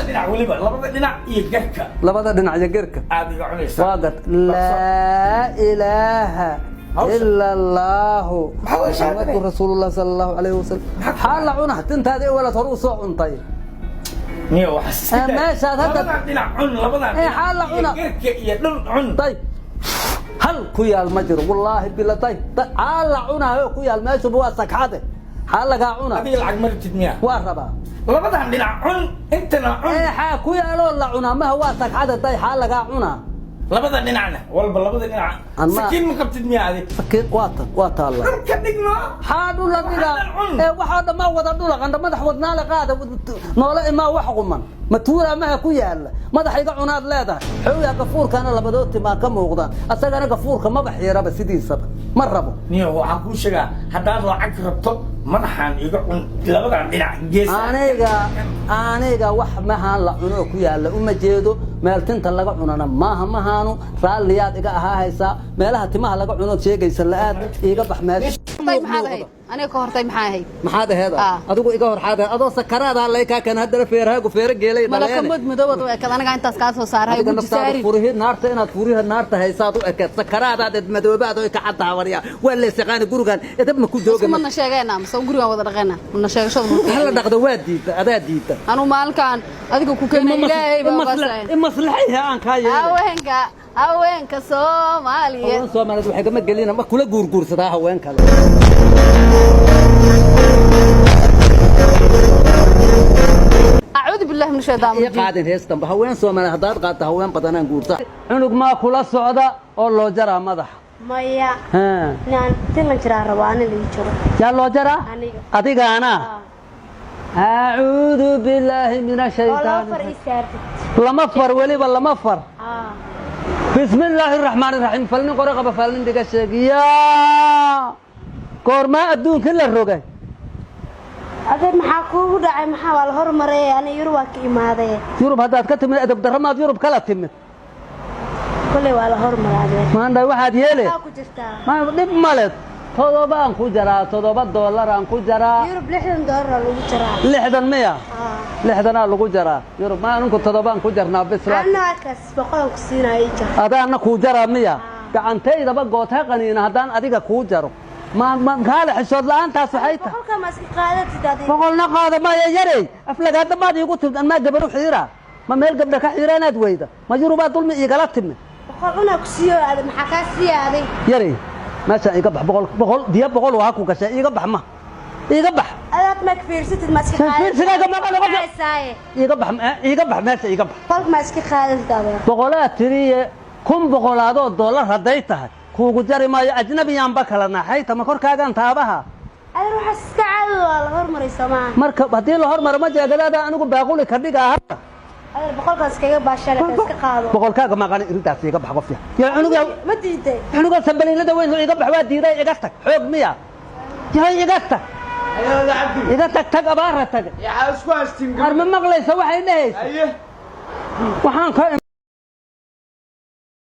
Dhinac weliba, labada dhinac iyo garka. Labada dhinac iyo gerka. Aad iga cunaysaa. Waa gart. Laa ilaaha ila allaahu Maxaa way shahaadada? Muxamadu rasuulullah sala allahu calayhi wasalam. Maxaa la cuna? Tintaadii walaad hore usoo cuntay. Niyo, waxaas iska Eh, daa. meeshaad hadda- Labadan dhinac cun, labadan Eh, dhinac xaa la iyo cuna? garka iyo dhul cun. Dayb, hal ku yaal ma jiro, wallaahi bila. Dayb, xaa la cunaayo ku yaal meeshuba waa sagxade. Xaa lagaa cuna? Adiga lacag ma rabtid miya? Waa rabaa. Labadan dhinac cun, intana cun. Ee, xaa ku yaaloo la cunaa? Maha, waa sagxade. Day, xaa lagaa cunaa? Labada dhinacna walba, labada dhinac. Sakiin ma qabtid miya adig? Sakiin waa tan, waa taalla. Dhulka dhigno. Xaa dhula dhigaa? Waxaa cun. Ee, waxoo dhammaa wada dhula qandha madax wadnaale qaada noole imaa wax quman matuura maha ku yaala. Madax iga cunaad leedahay. Xoogaa gafuurkana labadood timaa ka muuqdaan, asagana gafuurka maba xiiraba sidiisaba, ma rabo. Niyo, waxaan kuu sheegaa, haddaad lacag rabto, madaxaan iga cun, labadan dhinac gees. Aniga wax mahaan la cuno ku yaalla uma jeedo. Meel tinta laga cunana maaha, mahaanu raalliyaad iga ahaa haysaa. Meelaha timaha laga cunood sheegaysa la-aad iiga bax meesha. Hortay maxaad ahayd? Aniga ka hortay maxaa ahayd? Maxaad aheed? Ah. Adigu iga hor xaad adoo sakaraada lay kaa kan haddana feerahaagu feero geelay Malaka dhaleene. Mud madowad u ekad aniga intaas kaa soo saaray. Adiga Ugu naftaada jisaari. Furihi naarta, inaad furihi naarta haysaad u ekeed. Sakaraadaad ed madoobaad oo ka cadaawarya waa leesaqaani gurigan edab ma ku jooga. Isku madna sheegeena mise gurigaan wada dhaqeena madna sheegashada ma Hala dhaqdo, waa diidta, adaa diidta. Anu maalinkan adiga ku keenay Ilaahay baa baasay. Imaslaxayha aan kaa yeelay. Haweenka Soomaaliyeed. Haween Soomaaliyeed waxay kama gelina, ma kula guurguursadaa haween kale. Acuudu billahi min shaytaan Ii rajiim. Qaadin hees dambe haween Soomaaliyeed haddaad qaadta, haween badanaan guursa. Cunug maa kula socda oo loo jaraa madaxa? Maya. Haa. Inaan tilan jiraa rabaa, ani lii jiro. Yaa loo jaraa? Aniga. Adigaana? Acuudu billaahi min Oo laba ashaytaan. far ii saartid. Lama far weliba, lama far. Aa. Bismi illaahi araxmaan iraxiim. Falnin qore qaba, falnin dhiga sheeg. Yaa goormaa adduunkii la rogay? Adeer, maxaa kuugu dhacay? Maxaa waa la hormaray? Ani Yurub waa ka imaaday. Yurub haddaad ka timid, edab darramaad Yurub kala timid. Kolley waa la hormaray, adeer. Maandhay, waxaad yeele. Maxaa ku jirtaa? Ma dhib male, 7-aan ku jaraa, $7 aan ku jaraa. Yurub $60 lagu jaraa. 60 miya? Aa. 60-aa lagu jaraa Yurub, ma aninku 7-aan ku jarnaa bisla. Anna halkaas 100-an ku siinaya, ii jar. Adaana kuu jaraa miya? Gacantaydaba gootha qaniina haddaan adiga kuu jaro. Ma kaale, xishood la'aantaas waxay tahay. 100-ka ma iska qaadatid adiga? 100-na qaada maya. Yarey, aflagaada maad iigu timid. Anmaa gabar u xiira? Ma meel gabdha ka xiira inaad weyda? Ma Yurubaa dulmi iigala timid? 100 unaa ku siiyo adeer, maxaa kaa siiya adig? Yarey, meeshaan iiga bax. 100, 100 diya, 100 waa ku gashay. Iiga bax, ma iiga bax. Adaad ma ka fiirsatid, ma iska qaadatid? Fiirsigaaga ma qabo. Haysaaye. Iiga bax, iiga bax meesha, iiga bax. 100-ka ma iska qaadatid, adeer? 100-aad tiriye, 1000 boqolaadoo dollar hadday tahay kuugu jari maayo. Ajnabiyaanba kala naxayta ma korkaagaan taabaha. Adeer, waxaas iska caadi, waa la hormaray soomaa. Marka haddii la hormaro, ma jeegadaada anigu baaquli ka dhigaa hadda. Adeer, 100-kaas iskaga baashale, iska qaado. 100-kaaga maqani, irintaas iiga bax. Qofya yaa cunuga. Ma diiday? Cunuga sambaliilada weyn iga bax. Waa diiday, iga tag. Xoog miya yahay? Iga tag, iga tag, tag abaara tag. Yaa isku haystiin? Ar ma maqlaysa waxay dhehaysa? Aye. Waxaan ka